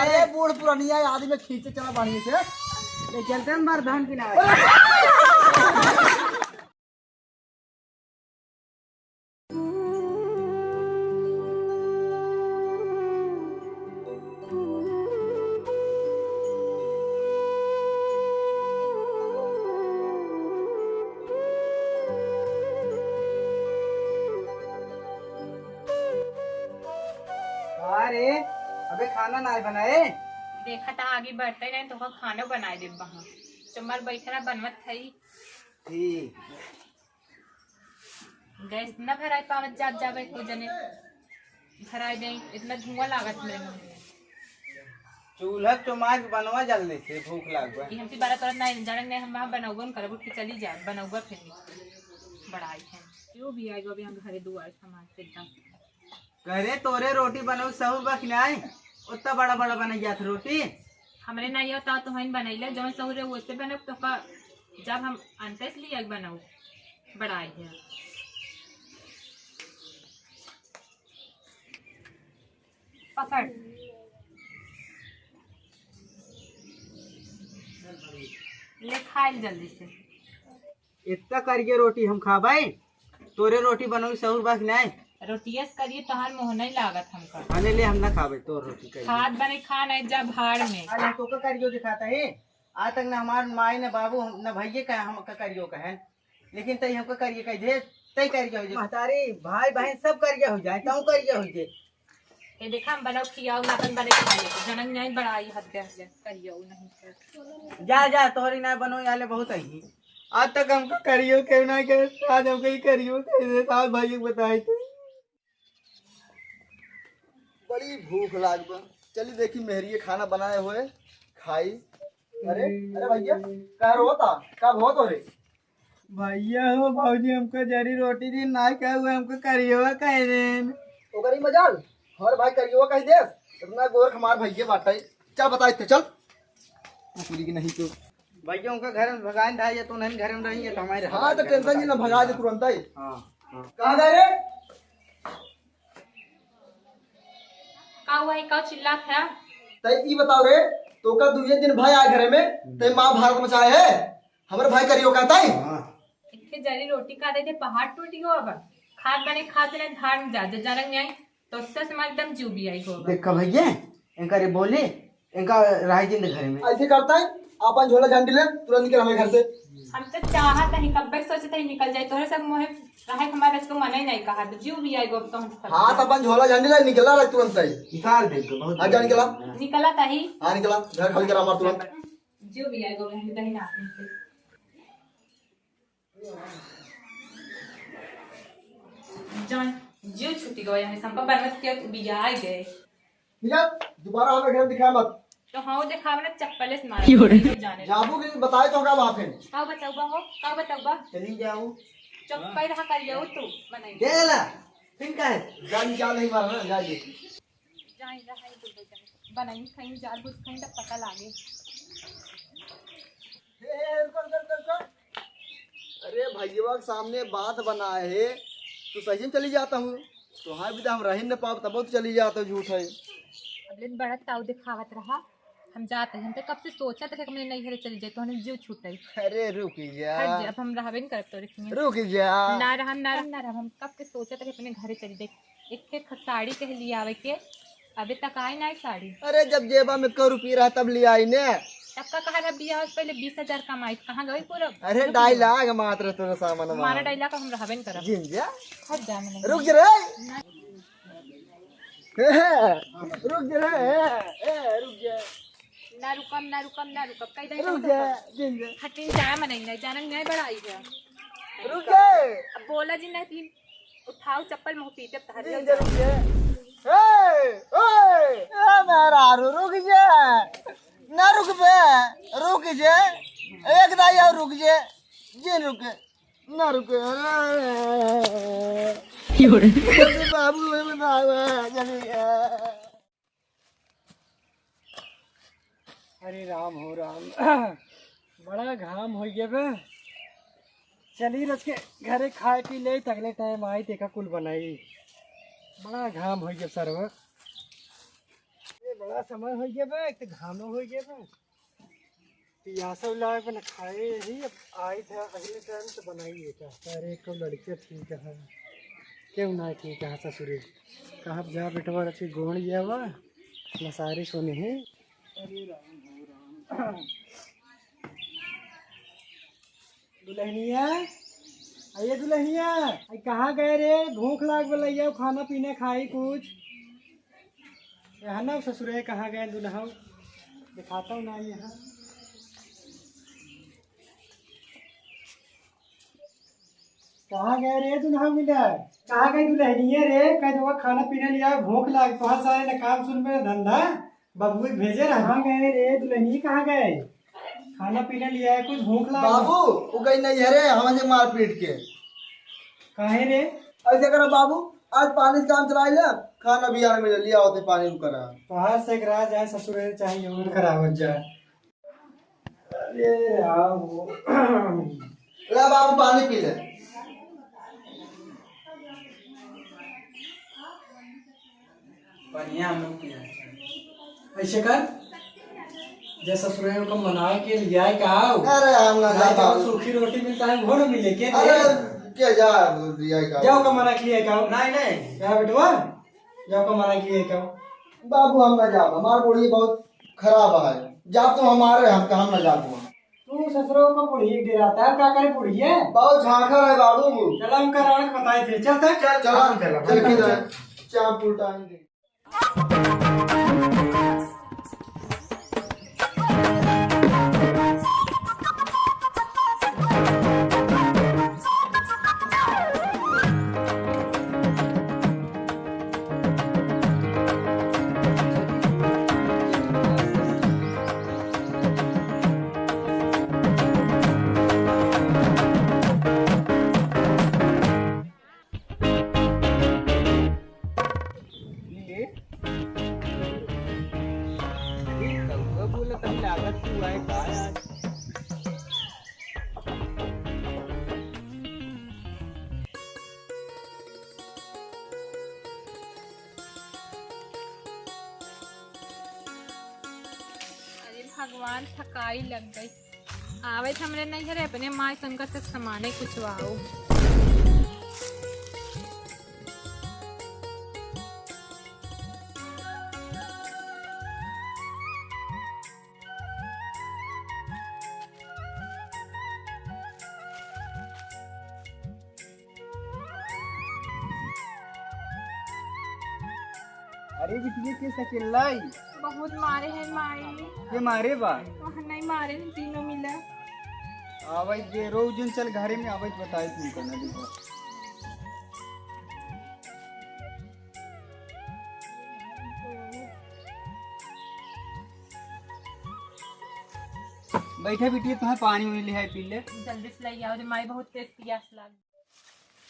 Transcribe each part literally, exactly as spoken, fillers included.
अरे बूढ़ पुरानिया आदमी खींचे चला बढ़िया से। ये चलते हम बार धान की ना। का रे, अबे खाना नाय बनाए? देखा त आगे बढ़ते नहीं तो खानो बनाए दे बहा। चुम्मर बैठे रहा बनवत थई। ठीक। गैस न भराई पावत जात जावे को जने भराई दे, इतना धुआं लागत मेरे मुंह में। चूल्हा तो मार बनवा जल्दी से, भूख लाग बा। ये हमसे बारह तोरत नहीं, जानक नहीं, हम वहाँ बनौबो न करब, उठ के चली जाए, बनौबा फिर निकल। बड़ाई है। जो भी आएगा अभी हम घरे दुआर सामान से एकदम। करे तोरे रोटी बनऊ सहूर बा कि नाय? उतना बड़ा बड़ा बनाई जात रोटी। हमरे नाई होता तो हम बनैले, जौन सहूर है वैसे बनऊ, तो का जब हम अंतस लिया बनऊ, बड़ाई है। पकड़। ले खाइल जल्दी से। इतना करिए रोटी हम खाबै? तोरे रोटी बनौई सहूर बा कि नाय? रोटिया से करिए तोहार मुँह नहीं लागत हमका। खाने ले हम ना खाबै तोर रोटी करिए। खात बने खा नहीं जा भाड़ में। आज हम तोका करियो दिखाता है। आज तक ना हमार माई ना बाबू ना भैये का हमका करियो कहे। लेकिन तई हमका करिए कह दे, तई करिए हो जाए। महतारी, भाई बहन सब करिए हो जाए, तू करिए हो जाए। ये देखा हम बनाओ खियाओ ना अपन बने खा ले। जनक नहीं बड़ा आई हद गया हद गया करिए नहीं कर। जा, जा, तोहरी ना बनो याले बहुत आई। आज तक हमका करियो के ना के, आज हमका ही करियो के साथ भाई को बताए थे। बड़ी भूख लाग बा। चली देखी मेहरिये खाना बनाए हुए खाई। अरे, अरे भैया, का रोता? का बहुत हो रे? भैया हो, भौजी हमको जरी रोटी दी, ना कहे हुए हमको करियो कह देन। ओकरी मजाल, हमारे भाई करियो कह दे। इतना गोरख हमार भैया बाटे। चल बताई थे, चल। कुकुरी की नहीं तो। भैया उनका घर में भगाइन था, ये तो नहीं घर में रही है, तो हमारे हाँ, तो टेंशन नहीं ना, भगा दे तुरंत ही। हाँ, हाँ। कहाँ गए रे? का हुआ है, का चिल्लात है? तै ई बताओ रे, तोका दुइये दिन भाई आए घरे में, तै महाभारत मचाए है। हमरे भाई करियो कहता है। हाँ। इतने जरी रोटी का दे दे, पहाड़ टूट गयो अब। खात बने खात बने धार में जा, जा, जा रंग आई। तो उससे से एकदम जीव भी आई होगा। देखा भैया, इनका रे बोली, इनका रहे जिंद घर में। ऐसे करता है, अपन झोला झंडी ले, तुरंत निकल हमारे घर से। हम तो चाहत नहीं, कब्बे सोचते ही निकल जाए, तोहरे सब मोहे रहे हमारे इसको मना ही नहीं कहा, तो जीव भी आई गो, अब तो हम सब हाँ, तो अपन झोला झंडी ले निकला रहे तुरंत ही। निकाल दे इनको, बहुत हाँ, जा निकला। निकला था ही। हाँ, निकला, घर खाली करा हमार तुरंत। जीव भी आई गो, हम कहीं ना अपने से। जान, जिउ छूटी गवा यहाँ से, हमका बर्बाद किया, तू बिया आ गए। निकल, दोबारा हमें घर दिखाया मत। तो हाँ, वो दिखावे ना, चप्पले से मार। क्यों रे? जाने दे। जाबू की बताए तो का बात है? का बतौबा हो? का बतौबा? चली जाओ। चुप हाँ। कर रहा, कर जाओ तू, बनाई। दे ला, फिर का है? जान क्या नहीं मारना, जा ये। जाई रहा है, दूर जाई। बनाई कहीं, जाल बुझ कहीं तब पता लागे। ए, ए, रुको, रुको, रुको, रुको। अरे भैया के सामने बात बनाए है, तू सही में चली जाता हूँ। तोहार भी तो हम रही न पाब, तब तो चली जाता हूँ, झूठ है। अब लेन बड़ा ताऊ दिखावत रहा, हम जाते हैं। हम तो कब से सोचत रहे कि हमने नहीं घरे चली जाए, तो हमने जीव छूटे। अरे रुक जा। हट जा, अब हम रहबे नहीं करब तो रुकिए। रुक जा। ना रहम, ना रहम, ना रहम। हम कब के सोचत रहे अपने घरे चली जाए। एक एक साड़ी कह लिया आवे के, अबे तक आई ना साड़ी। अरे जब जेबा में को रुपया रहा तब ले आई ने। तब का कहा रहा बिया से पहले बीस हजार कमाई, कहाँ गई पूरा? अरे रुक जा। डायलॉग मात्र तोरा सामान हमारा मार। डायलॉग हम रहबे न करब। जिन जा। हट जा मने। रुक जा रे। ना। रुक जा रे। ए, रुक जा। ना रुकम, ना रुकम, ना रुकम। कह दे रुक जा, जिन जा। हटिन जा मने, नहीं जाना नहीं बड़ा आई है। रुक जा। अब बोला जी ना तीन उठाओ चप्पल मुँह पीटे तहर जिन जा, रुक जा। ए, ए, ए, मेहरारू, रुक जा। ना रुकबे, रुक जा। एक दाई और रुक जा। जिन रुक, ना रुक। क्यों रे? जल्दी बाबू, मैं बतावा, जल्दी। अरे राम हो राम, बड़ा घाम हो गया बे। चली रच के घरे खाए पी ले, तगले टाइम आई, देखा कुल बनाई। बड़ा घाम हो गया सरवा। का समय होइ गया बा, एक तो घामो होइ गया बा। पियासा लाग बा, ना खाए ही, अब आई था अगले टाइम तो बनाई बेटा। अरे, एक तो लड़के ठीक है, क्यों ना ठीक है ससुरे। कहाँ जा बेटवा, रची गोण गया बा, ना सारी सोनी है। अरे राम हो राम। दुल्हनिया, अये दुल्हनिया, अये कहाँ गए रे? भूख लाग बा, लइ आओ खाना पीना खाई कुछ। यहाँ ना ससुरे, कहाँ गए दुल्हा? दिखाता हूँ ना यहाँ। कहाँ गए रे दुल्हा मिला? कहाँ गए दुल्हनिया रे? कह दो खाना पीना लिया, भूख लाग, तोहार सारे ना काम सुन में धंधा। बबुई भेजे रहा। कहाँ गए रे दुल्हनी, कहाँ गए? खाना पीना लिया है, कुछ भूख लाग। बाबू, वो गई नहीं है रे, हमसे मारपीट के। काहे रे? ऐसे करा बाबू, आज पानी से काम चलाई ले, खाना भी यार मिले, लिया होते पानी उनका रहा। बाहर से एक राज आए ससुर, चाहे यूं खराब हो जाए। अरे राम हो। ला बाबू, पानी पी ले। बढ़िया हम लोग के यहाँ। ऐसे कर, जे ससुरे को मना के लिया है का? अरे हम ना ना जाता। सूखी रोटी मिलता है, वो ना मिले के? अरे के जा, लिया है का? जाओ का मना के लिया है का? नहीं, नहीं। क्या बेटवा? जाओ का मना के लिया है का? बाबू हम ना जाब, हमार बूढ़ी बहुत खराब है। जा तो हमारे, हम कहाँ ना जाब। तू ससुरो का बुढ़िया के डेराता है, का करे बुढ़िया? बहुत झांखड़ है बाबू। चला, उनका राण बताए थे, चल तक। चल, चला, चल, चल, चल, चल। चाप उल्टा दे। ये, ये कौआ बोलत है, लागत तू आए का आज? अरे भगवान, थकाई लग गई। आवे थे हमरे नैहरे, अपने माय संग से सामाने कुछ वाओ। अरे बिटिया, के सकेलाई? बहुत मारे हैं माई। के मारे बा? वहाँ नहीं मारे हैं तीनों मिला। आवाज दे, रो जिन, चल घरे में आवाज बताई तुमको ना, देखो। बैठे बिटिया, तुम्हें पानी उनी ले आए, पी ले। जल्दी से ले आओ रे माई, बहुत तेज पियास लाग।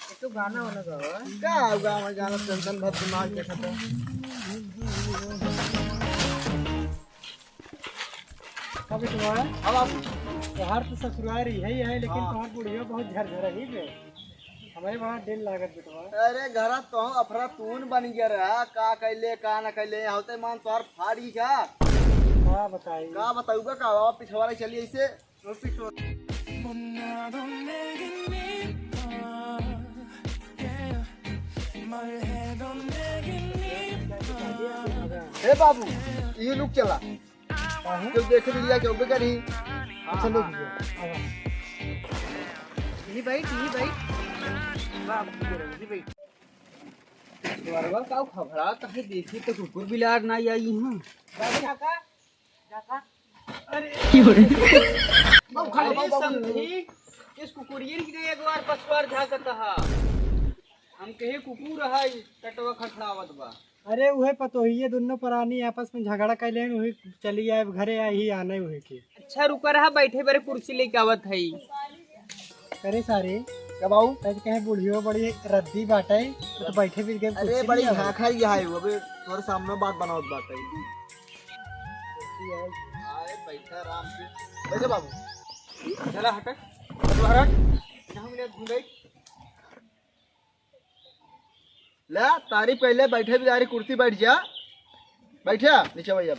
ये तो गाना वाला गावा। का गावा गाना, टेंशन भर दिमाग देखा तो। का बेटवा? अब आप तोहार तो ससुराल रही है, है, लेकिन हाँ। तोहार बुढ़िया बहुत झरझर ही बे। हमारे वहाँ दिल लागत बेटवा। अरे घरा तो अफरा तून बन गया रहा, का कैले का ना कैले, होते मान तोहार फाड़ी का। का बताई? का बताऊबा का, बाबा पिछवाड़ा चलिए इसे। हे बाबू, ये लुक चला। काहे? क्यों देखे लिया, क्यों बेकारी? अच्छा, ले लीजिए। आवा। ये बैठ, ये बैठ। बाबू, ये बैठ। बाबा, का खबरा? काहे देखी तो कुकुर बिलार ना आई हैं। बाबू, झाका। अरे। बाबू, खा लो, अरे बाबू, बाबू। समधी, इस कुकुरियन की एक बार पछवार झाकत हा। हम कहे कुकुर है, टटवा खखड़ावत बा। अरे उहे पतोहिए, दुन्नो प्राणी आपस में झगड़ा कैले हैं, उहे चली आए घरे, आई ही आने उहे के। अच्छा रुका रहा, बैठे बरे कुर्सी लेके आवत है। अरे सारे, का बाबू? तब कहे बुढ़ियो बड़ी रद्दी बाटे, तो, तो बैठे भी गए अरे कुर्सी बड़ी नहीं आवे। झांखा ही है वो, अबे तोर सामने बात बनावत बाटे। आए बैठा आराम से। बैठे बाबू। चला हट। चल बाहर हट। यहाँ मिले घूम गई। ले, तारीफ कैले, बैठे भी तारी कुर्सी बैठ जा। बैठा, नीचे बैठ जा।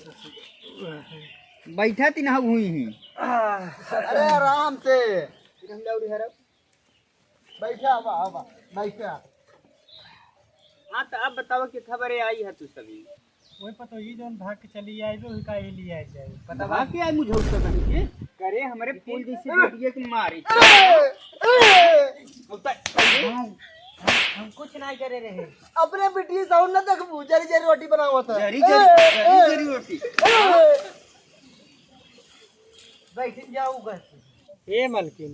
बैठा ती ना हुई ही। अरे आराम से। बैठा, आवा, आवा, बैठा। हाँ, तो अब बताओ कि खबरें आई है तू सभी। वही पता ही जौन भाग के चली आई, वो का ही लिया जाए। पता भाग के आई मुझे उसका कहीं के? करे हमरे फूल जैसे ए! बिटिया के मारे। ए! ए! हम, हम, हम कुछ नहीं करे रहे। अपने बिटिया साउंड ना देखबू, जरी जरी रोटी बनावत है। जरी जरी, ए! जरी ए! जरी रोटी। ए! बैठ जाओ घर से। ए मलकिन,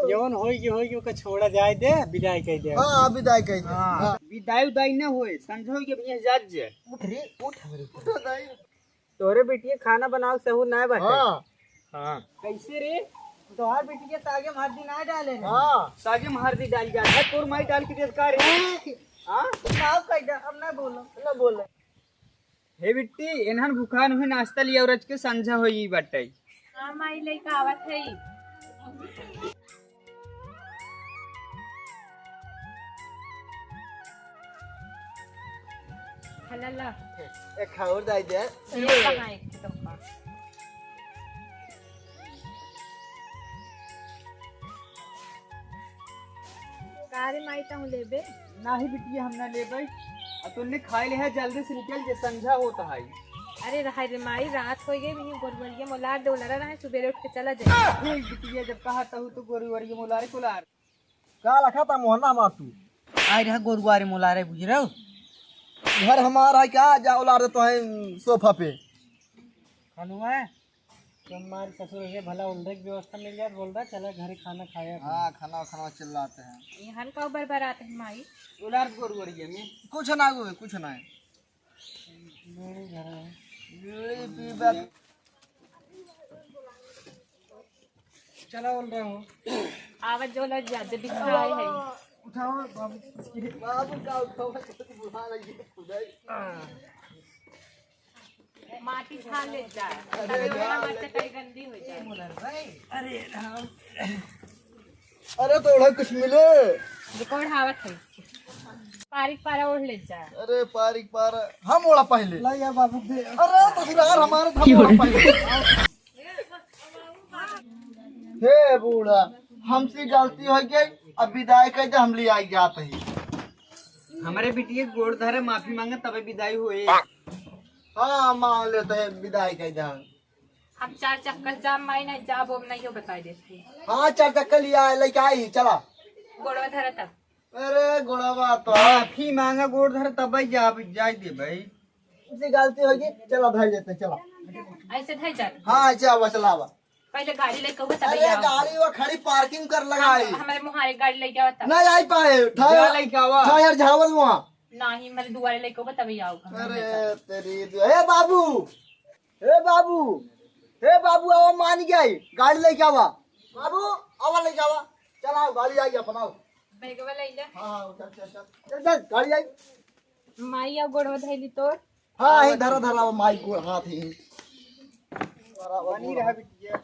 जौन होई के होई के ओका छोड़ा जाए दे, विदाई कर दे। हाँ, विदाई कर दे। हाँ। हाँ। विदाई उदाई न होए, संझा होई के भैया जात जे। उठ रे, उठ हमरे ऊपर। उठ दाई। तोरे बिटिया खाना बनाओ सहू ना बाटे। हाँ। हाँ। कैसे रे? तोहार बिटिया सागे में हरदी ना डाले रे। हाँ। सागे में हरदी डाल जात है, तोर माई डाल के देत का रे? हाँ? माफ कर दे, अब ना बोलो। ना बोले। हे बिट्टी, एनहन भुखान हुई नाश्ता लिया और के संझा होई बाटे। हाँ माई, लेके आवत है। हला ला। एक खाओ दाई दे। ये कहाँ एक ठो डब्बा? का रे माई, तहूँ लेबे? नाही बिटिया, हम ना लेबै। आ तूने खाए ले है, जल्दी से निकल जे, संझा होत है। अरे रहा रे माई, रात हो गई, वहीं गोरुवरिया मोलार दे उलरा रहे, सुबेरे उठ के चला जाए। ए बिटिया, जब कहा तहू तो गोरुवरिया मोलारे कोलार। का लखा था मोहना मार तू? आई रहा गोरुवारे मोलारे, बुझ रहे हो? घर हमारा है क्या? जा उलार दे तो है सोफा पे। हनुआ, तुम्हारे ससुर के भला उल्ले की व्यवस्था मिल जाए, बोल रहा, चला घरे खाना खाया करो। हाँ, खाना खाना चिल्लाते हैं। इहन का ऊपर बरात है माई। उलार गोरुवरिया में। कुछ ना हुए, कुछ ना है। बीड़ी घर है। बीड़ी पीबा। चला बोल रहे हो। आवाज जो लग जाते बिछाए है। उठाओ बाबू। बाबू का उठाओ, बुला रही है खुदाई। माटी छान ले जा। अरे अरे यार। मत कहीं गंदी हो जाए। अरे राम। अरे तो ओढ़ा कुछ मिले। रुको, ओढ़ावत है। पारिक पारा ओढ़ ले जा। अरे पारिक पारा, हम ओढ़ा पहले। ला यार बाबू दे। अरे ससुराल हमारे, हम ओढ़ा पहले। हे बूढ़ा, हमसे गलती हो गई, अब विदाई कर दे, हम ले आई जात ही। हमारे बिटिया गोड़ धरे, माफी मांगे, तबे विदाई होए। हाँ, मांग लेते हैं, विदाई कर दे। हम चार चक्कर जाम माई नहीं जाब, अब नहीं हो बताई देती। हाँ, चार चक्कर लिया है, लेके आई, चला। गोड़वा धरा तब। अरे गोड़वा तो। माफी मांगा, गोड़ धर, तब ही जा, जाए दे भाई। इतनी गलती होगी, चला धर जाते, चला। ऐसे धर जाते। हाँ, ऐसे आवा, चला आवा। पहले गाड़ी लेके हुआ तब अरे आओ। गाड़ी वो खड़ी पार्किंग कर लगाई। हम-, हमारे मुहारे गाड़ी लेके आओ तब। नहीं आई पाए, जा लेके आवा। टायर झावल वहाँ। नहीं, हमारे दुआरे लेके हुआ तब आओ। अरे तेरी दु-, ए बाबू, ए बाबू, ए बाबू, आवा मान गया, गाड़ी लेके आवा। बाबू, आवा लेके आवा। चल आओ, गाड़ी आई अपन, आओ। बैगवा ले ले। हाँ, हाँ, चल, चल, चल। चल, चल, गाड़ी आई। माई, आओ, गोड़वा धैली तोर। हाँ, ही धरा, धरा, वो माई को हाथ ही। बनी रहा बिटिया।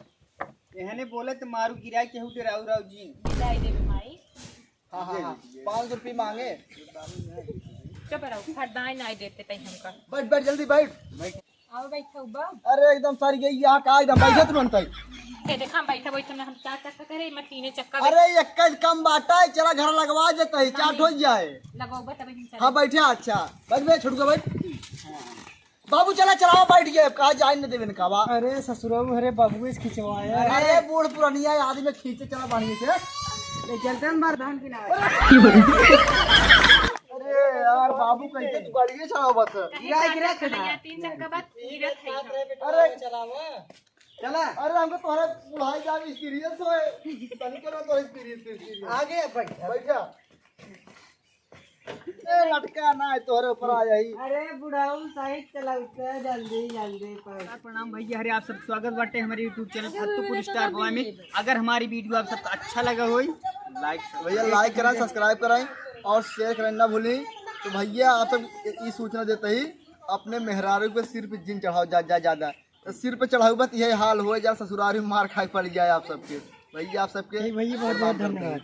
एहने बोले तो मारू गिराए केहू डराऊ राऊ जी। गिराई देबे माई। हाँ, हाँ, हाँ। पाँच सौ रुपये मांगे। चुप रहो, फरदाई नहीं देते तई हमका। बैठ, बैठ, जल्दी बैठ। बैठ। आओ बैठो बा। अरे एकदम सर गई यहाँ का एकदम बैठे तुरंत ही। ये देखा हम बैठे बैठे में हम चार चक्का करे, मैं तीने चक्का अरे एक कम बाटा है, चला घर लगवा देता है, चाट हो जाए। लगवा तब हम चले। हाँ बैठे, अच्छा बैठ बे छोटू का बैठ। बाबू चला चलावा बैठ गए, कहा जाए न देवे न कावा। अरे ससुरऊ, अरे बाबू इस खिंचवाया। अरे बूढ़ पुरानिया आदमी खींचे चला बढ़िया से। ले चलते हैं बार धान की ना। अरे यार बाबू कैसे तू गाड़ी चलाओ बस। कहीं गिरा, गिरा, चार चक्का गिरा। तीन चक्का बाद गिरा था। अरे चलावा। चला। अरे हमको तोहरे बुढ़ाई जाम एक्सपीरियंस होए। तनिको ना तोहरे एक्सपीरियंस, एक्सपीरियंस। आगे बैठ। बैठ जा। ए लटका ना है तोहरे ऊपर आ जाई। अरे बुढ़ाऊ साइड चलाओ के जल्दी जल्दी पर। नमस्कार, प्रणाम भैया, हरे आप सब स्वागत बाटे हमारे YouTube चैनल फत्तूपुर स्टार बॉय में। अगर हमारी वीडियो आप सबको अच्छा लगा होई, लाइक भैया लाइक कराएं, सब्सक्राइब कराएं और शेयर कराएं ना भूलें। तो भैया आप सब ये सूचना देते ही अपने मेहरारू पे सिर पे जिन चढ़ाओ जा, जा, ज्यादा। तो सिर पे चढ़ाऊ बस यही हाल हो जा, ससुरारी में मार खाए पड़ जाए आप सबके। भैया आप सबके भैया बहुत बहुत धन्यवाद।